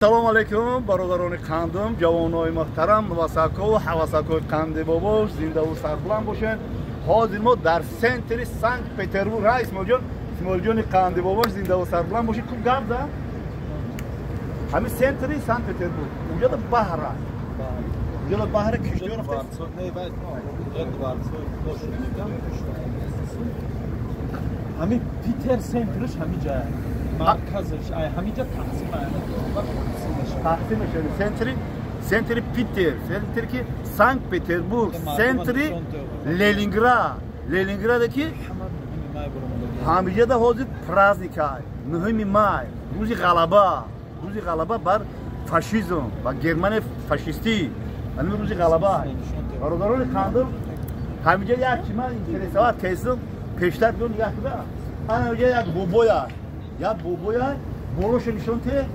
Салом алейкум, бародарони қандим, ҷавонои муҳтарам, васако, ҳавасакои қанди бобош, зиндаву сарбуланд бошед. Ҳозир мо дар центри Санкт Петербург. Ҳа, Исмоилҷон, Исмоилҷони қанди бобош, зиндаву сарбуланд бошед. Куб гап за? Ҳамин центри Санкт Петербург. Унҷода баҳра. Унҷода баҳра киштиё рафта. Ҳамин Питер центриш ҳамин ҷая. Марказиш, ай ҳаминҷа тақсим тақсим мешавад. Центри Питер, центри ки Санкт Петербург, центри Ленинград. Ленинграде ки ҳамиҷада ҳозир праздник ай, 9 май, рӯзи ғалаба, рӯзи ғалаба бар фашизм, бар Германияи фашистӣ. Ҳамин рӯзи ғалаба. Бародарони қандим, ҳамиҷа як чи ман интересоват кесим, пештар биё нигоҳ куда. Ҳамиҷа як бобоя, як бобоя болоша нишон те.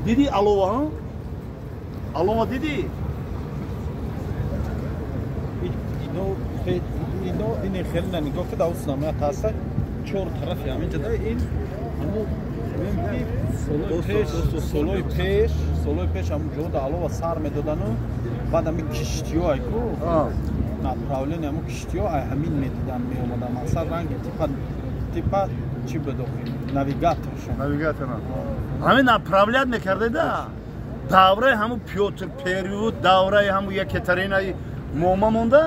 Диди алова, ҳа? Алова диди? Ино ин хеле нигоҳ куда, уснамая таста чор тарафи ҳаминҷа да ин ҳаму солои пеш ҳамун ҷо да алова сар медодану баъд ҳамин киштиё айку направление ҳамун киштиё ай ҳамин медидан меомадан мақсад ранги типа чӣ бидохи навигаторшон. Навигатор. Ҳамин направлять мекарда давраи ҳамун Пётр Первый, давраи ҳамун Екатеринаи мома монда,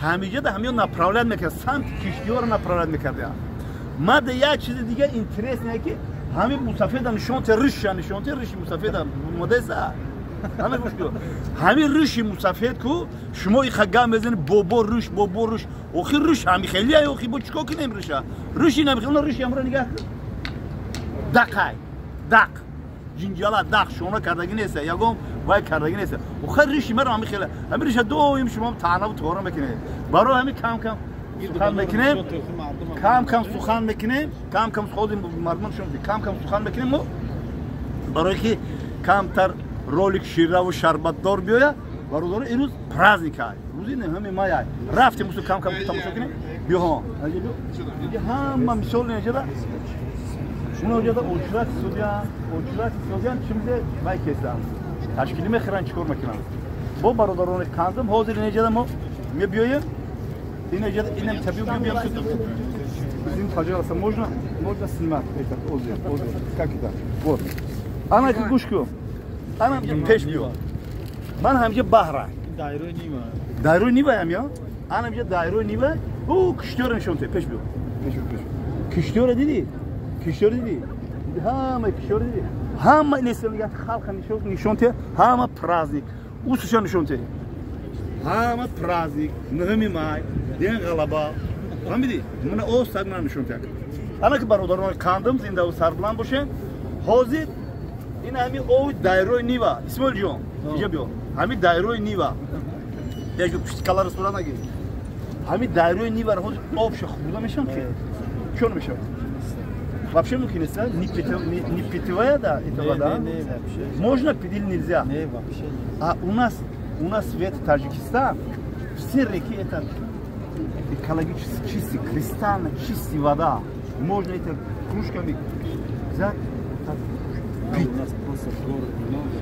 ҳамиҷа да ҳамин направлять мекард, самти киштиёро направлять мекарда. Мада як чизи дига интересне ки ҳамин мусафеда нишон те рыша, нишон те рыши мусафеда модеса. Ҳамин гӯш кун. Ҳамин рыши мусафед ку шумо иха гап мезанед бобо рыш, бобо рыш. Охи рыш ҳами хеле ай, охи бо чико кунем рыша? Рыши намехел, рыши ҳамро нигаҳ кун. Дақай, дақ. Ҷинҷала дақ шона кардаги нест, ягон вай кардаги нест. Охи рыши маро ҳами хеле. Ҳамин рыша доим шумо таънаву туғора мекунед. Барои ҳамин кам-кам сухан мекунем, кам-кам сухан мекунем, кам-кам ходи мардум шумо кам-кам сухан мекунем мо барои ки камтар ролик шираву шарбатдор биёя. Бародаро, имрӯз праздник ай, рӯзи 9 май ай. Рафтем усу кам-кам тамошо кунем. Биё, ҳама мисол инҷода уноҷода очрат судян, очрат судян чимзе вай кесам ташкилӣ мехӯранд, чикор мекунанд. Бо бародарони қандим ҳозир инҷода мо мебиёем. Инҷода инам табиу биём. Извините, пожалуйста, можно снимать этот озер, озер. Как это? Вот. Ана ки гӯш кун. Ана пеш биё. Ман ҳамҷа баҳра. Дайрои нива. Дайрои нива ам ё? Ана ҳамҷа дайрои нива. Ӯ киштиёро нишон те, пеш биё. Пеш биё, пеш. Киштиёро диди? Киштиёро диди? Ҳама киштиёро диди? Ҳама несел як халқа нишон те, ҳама праздник. Усуша нишон те. Ҳама праздник, 9 май, ден ғалаба. Фаҳмидӣ? Мана о саг мана нишон те. Ана ки бародарони қандим зиндаву сарбуланд бошед. Ҳозир ин ҳамин ови дайрои нива. Исмоилҷон, инҷа биё. Ҳамин дайрои нива. Як пушти каларо сурат нагир. Ҳамин дайрои ниваро ҳозир обша хӯрда мешавам ки? Чон мешавад? Вообще мумкин нест, не питьевая, да, это вода? Не, вообще. Можно пить или нельзя? Не, вообще нельзя. А у нас в Таджикистан все реки это экологически чистый, кристально чистая вода. Можно это кружками взять, так пить. У нас просто город много.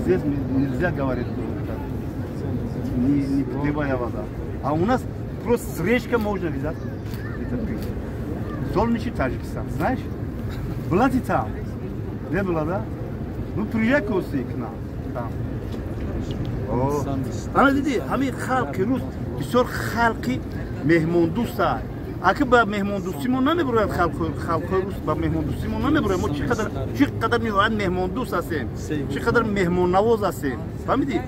Здесь нельзя говорить, не питьевая вода. А у нас просто с речки можно взять это пить. Солнечный Таджикистан, знаешь? Была ты там? Не была, да? Ну, приезжай к нам. Там. Ана диди, ҳамин халқи рус бисёр халқи меҳмондӯст ай. Аки ба меҳмондӯстӣ мо намебурояд, халқҳои рус ба меҳмондӯстӣ мо намебурояд. Мо чӣ қадар ниҳоят меҳмондӯст ҳастем, чӣ қадар меҳмоннавоз ҳастем. Фаҳмидӣ?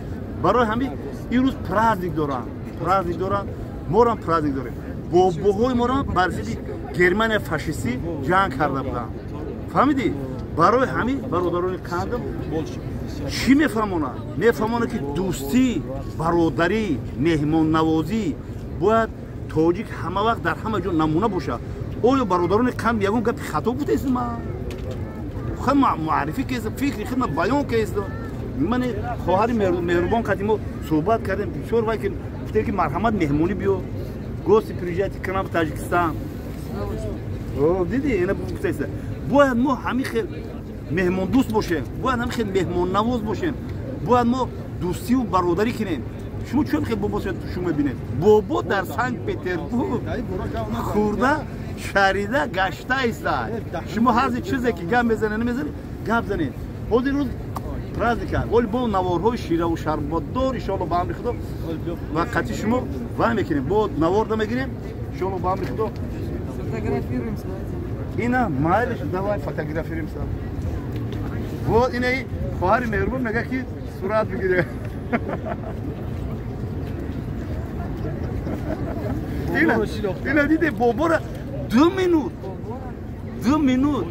Барои ҳамин имрӯз праздник доранд, праздник доранд, морам праздник дорем. Бобоҳои морам бар зидди Германия фашистӣ ҷанг карда буданд. Фаҳмидӣ? Барои ҳамин бародарони қандим чӣ мефаҳмонад? Мефаҳмонад ки дӯстӣ, бародарӣ, меҳмоннавозӣ бояд тоҷик ҳама вақт дар ҳама ҷо намуна бошад. Оё бародарони қанд ягон гапи хато гуфтаистам? Ман муаррифӣ кардам, фикри худро баён кардам. Ман хоҳари меҳрубон қадим мо суҳбат кардем, бисёр вай ки гуфтем ки марҳамат меҳмонӣ биё, гости приезжайте к нам в Таджикистан. Диди, ина гуфтаиста. Бояд мо ҳамин хел меҳмондӯст бошем, бояд ҳамин хел меҳмоннавоз бошем, бояд мо дӯстиву бародарӣ кунем. Шумо чун хел бобо шумо мебинед? Бобо дар Санкт-Петербург хӯрда, шарида, гашта иста. Шумо ҳар чизе ки гап мезанед, намезанед, гап занед. Ҳозир рӯз праздника. Оли бо наворҳои шираву шарботдор иншоалло ба амри Худо ва қати шумо вай мекунем. Бо наворда мегирем. Иншоалло ба амри Худо. Фотографируемся. Ина майлиш, давай фотографируемся. Вот ина хоҳари меҳрубон мега ки сурат бигире. Ина диде бобора 2 минут. 2 минут.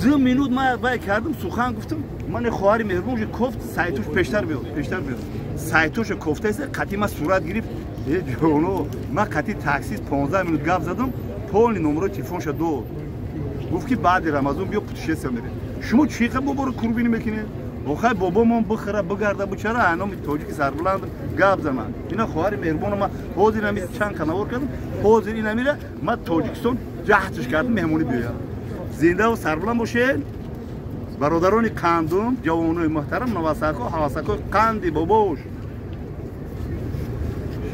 2 минут ман вай кардам, сухан гуфтам. Ман хоҳари меҳрубон уже кофт сайтош пештар биёд, пештар биёд. Сайтошо кофтаест, қати ман сурат гирифт. Э ҷоно, ман қати таксист 15 минут гап задам, полный номерои телефонша дод. Гуфт ки баъди Рамазон биё путешествие мерем. Шумо чӣ қа боборо курбинӣ мекунед? Охай бобомон бихӯра, бигарда, бичара, аноми тоҷики сарбуланд гап занад. Ина хоҳари меҳрубона ман ҳозир ами чанд канавор кардам, ҳозир ин амира ман Тоҷикистон ҷаҳтиш кардам меҳмонӣ биёям. Зиндаву сарбуланд бошед. Бародарони қандум, ҷавонои муҳтарам, навасако, ҳавасакои қанди бобош.